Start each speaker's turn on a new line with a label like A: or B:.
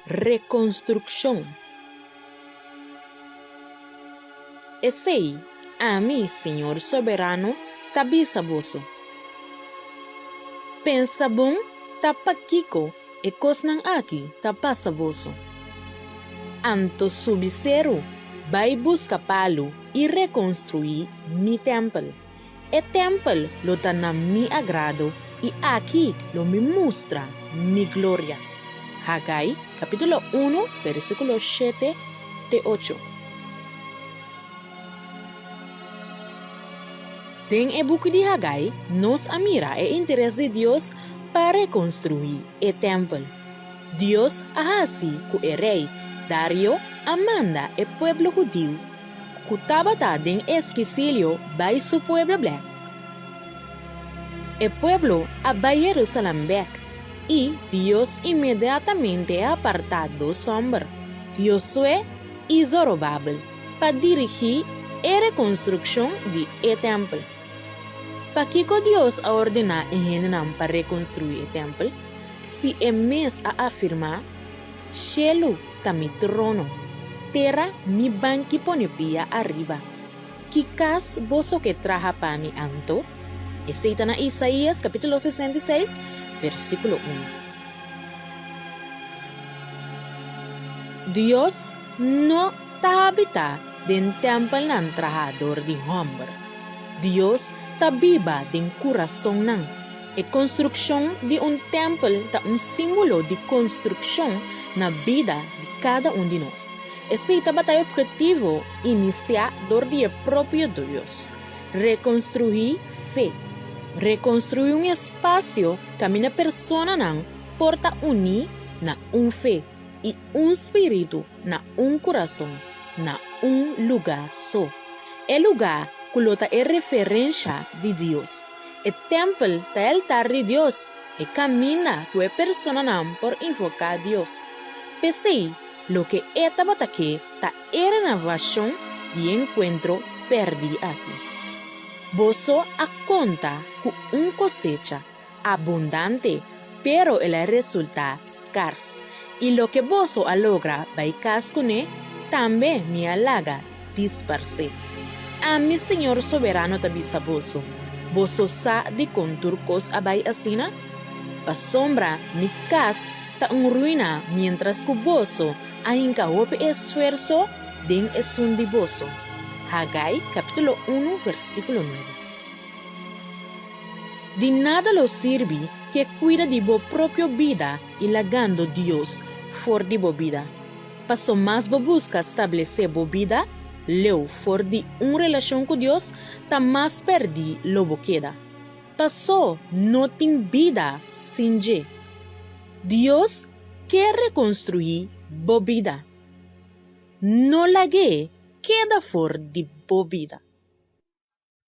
A: Rekonstrukshon. Esei, ami, Señor Soberano, ta bisa boso. Pensa bon ta pakiko e kosnan aki ta pasa boso. Anto subi seru, bai buska palu i rekonstruí mi tèmpel. E tèmpel lo ta na mi agrado i aki lo mi mustra mi gloria. Hagai, kapítulo unu, versíkulo shete te ocho. Den e buki di Hagai nos a mira e interes di Dios pa rekonstruí e tèmpel. Dios a hasi ku e rei Dario a manda e pueblo hudiu ku tabata den eskisilio bai su pueblo bèk. E pueblo a bai Jerusalèm bèk, i Dios inmediatamente a apartá dos hòmber, Josué i Zorobabel, pa dirigí e rekonstrukshon di e tèmpel. Pakiko Dios a ordená e hendenan pa rekonstruí e tèmpel, si e mes a afirmá, Shelu ta mi trono, tera mi banki pone pia ariba. Ki kas boso ke traha pa mi anto? Esei ta na Isaías kapítulo 66, versíkulo unu. Dios no ta habitá den tèmpelnan trahá dor di hòmber. Dios ta biba den kurasonnan. E konstrukshon di un tèmpel ta un símbolo di konstrukshon na bida di kada un di nos. Esei tabata e ophetivo inisiá dor di e propio Dios, rekonstruí fe, rekonstruí un espasio kaminda personanan por ta uní na un fe i un spiritu na un kurason, na un lugá so, e lugá ku lo ta e referensha di Dios. E tèmpel ta e altar di Dios, e kaminda ku e personanan por invoká Dios. P'esei, loke e tabata ke ta e renovashon di e enkuentro pèrdí aki. Boso a konta ku un kosecha abundante, pero el a resultá skars, i loke boso a logra bai kas kuné, tambe mi a laga disparsé. Ami, Señor Soberano, ta bisa boso, Boso sa dikon tur kos a bai asina? Pasobra mi kas ta un ruina miéntras ku boso a hinka hopi esfuerso den esun di boso. Hagai, kapítulo unu, versíkulo nuebe. Di nada lo sirbi ke kuida di bo propio bida i lagando Dios for di bo bida. Paso mas bo buska stablesé bo bida leu for di un relashon ku Dios, ta mas pèrdí lo bo keda. Paso no tin bida sin dje. Dios ke rekonstruí bo bida. No lag'é keda for di bo bida.